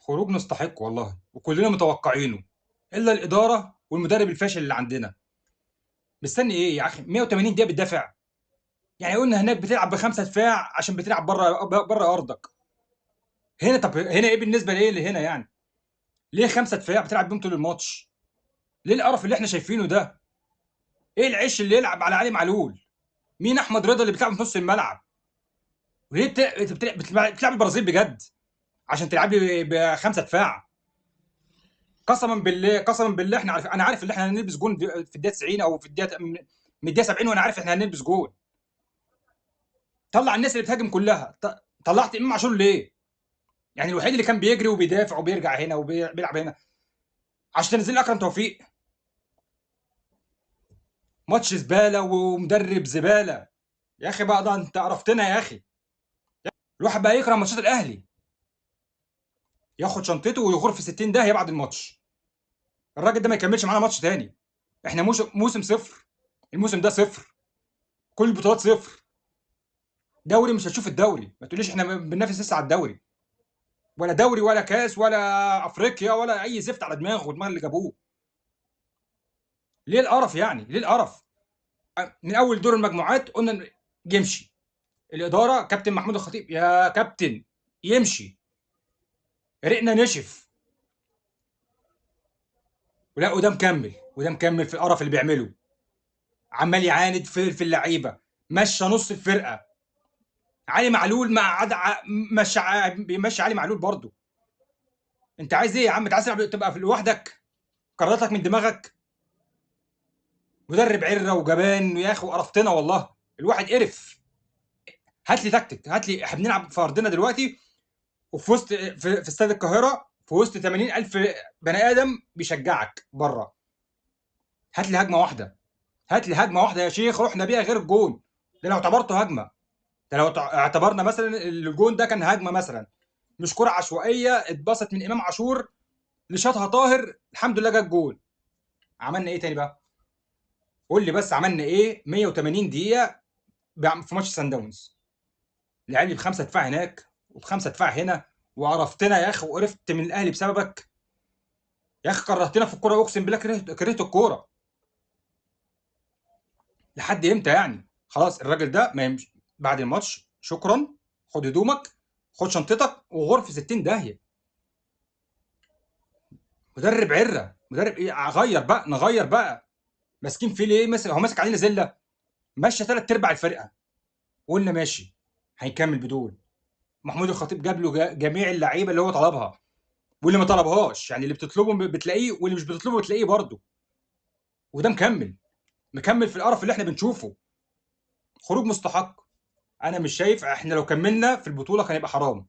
خروج نستحقه والله، وكلنا متوقعينه، الا الادارة والمدرب الفاشل اللي عندنا. مستني ايه يا اخي؟ 180 دقيقة بتدافع. يعني قلنا هناك بتلعب بخمسة دفاع عشان بتلعب بره ارضك. هنا طب هنا ايه بالنسبة لايه اللي هنا يعني؟ ليه خمسة دفاع بتلعب بيهم طول الماتش؟ ليه القرف اللي احنا شايفينه ده؟ ايه العش اللي يلعب على علي معلول؟ مين احمد رضا اللي بتلعب في نص الملعب؟ وليه بتلعب البرازيل بجد عشان تلعب لي بخمسة دفاع؟ قسما بالله، قسما بالله احنا عارف، انا عارف ان احنا هنلبس جون في الدقيقة 90 او في الدقيقة من الدقيقة 70، وانا عارف احنا هنلبس جون. طلع الناس اللي بتهاجم كلها. طلعت امام عاشور ليه؟ يعني الوحيد اللي كان بيجري وبيدافع وبيرجع هنا وبيلعب هنا عشان تنزل اكرم توفيق. ماتش زبالة ومدرب زبالة يا اخي بقى، ده انت عرفتنا يا اخي. الواحد بقى يكره ماتشات الاهلي، ياخد شنطته ويغور في 60 داهية بعد الماتش. الراجل ده ما يكملش معانا ماتش تاني. احنا موسم صفر، الموسم ده صفر، كل البطولات صفر. دوري مش هتشوف الدوري، ما تقوليش احنا بننافس لسه على الدوري، ولا دوري ولا كاس ولا افريقيا ولا اي زفت على دماغه ودماغ اللي جابوه. ليه القرف يعني؟ ليه القرف؟ من اول دور المجموعات قلنا يمشي الادارة، كابتن محمود الخطيب يا كابتن يمشي، رقنا نشف. ولا وده مكمل، وده مكمل في القرف اللي بيعمله، عمال يعاند في اللعيبة، مشى نص الفرقة. علي معلول مع عد مشى، بيمشي علي معلول برضه. انت عايز ايه يا عم؟ انت عايز تلعب تبقى لوحدك؟ قراراتك من دماغك؟ مدرب عره وجبان يا اخي، وقرفتنا والله، الواحد قرف. هات لي تكتيك، هات لي، احنا بنلعب في ارضنا دلوقتي وفي وسط في استاد القاهرة، في وسط 80,000 بني ادم بيشجعك بره. هات لي هجمة واحدة، هات لي هجمة واحدة يا شيخ رحنا بيها غير الجون ده، لو اعتبرته هجمة. ده لو اعتبرنا مثلا الجون ده كان هجمة مثلا، مش كره عشوائية اتبسط من امام عاشور لشاطها طاهر، الحمد لله جه الجون. عملنا ايه تاني بقى؟ قول لي بس عملنا ايه 180 دقيقة في ماتش سان داونز؟ لعب لي بخمسة دفاع هناك وبخمسه دفاع هنا، وعرفتنا يا اخي، وقرفت من الاهلي بسببك يا اخي، كرهتنا في الكورة، اقسم بالله كرهت الكورة. لحد امتى يعني؟ خلاص الراجل ده ما يمشي بعد الماتش، شكرا، خد هدومك، خد شنطتك، وغرفه 60 داهية. مدرب عره، مدرب ايه؟ غير بقى، نغير بقى. ماسكين فيه ليه؟ مثلا هو ماسك علينا زلة، ماشية 3/4 الفرقة، قلنا ماشي هيكمل بدول. محمود الخطيب جاب له جميع اللعيبة اللي هو طلبها واللي ما طلبهاش، يعني اللي بتطلبه بتلاقيه واللي مش بتطلبه بتلاقيه برضه. وده مكمل، مكمل في القرف اللي احنا بنشوفه. خروج مستحق. انا مش شايف احنا لو كملنا في البطولة كان يبقى حرام.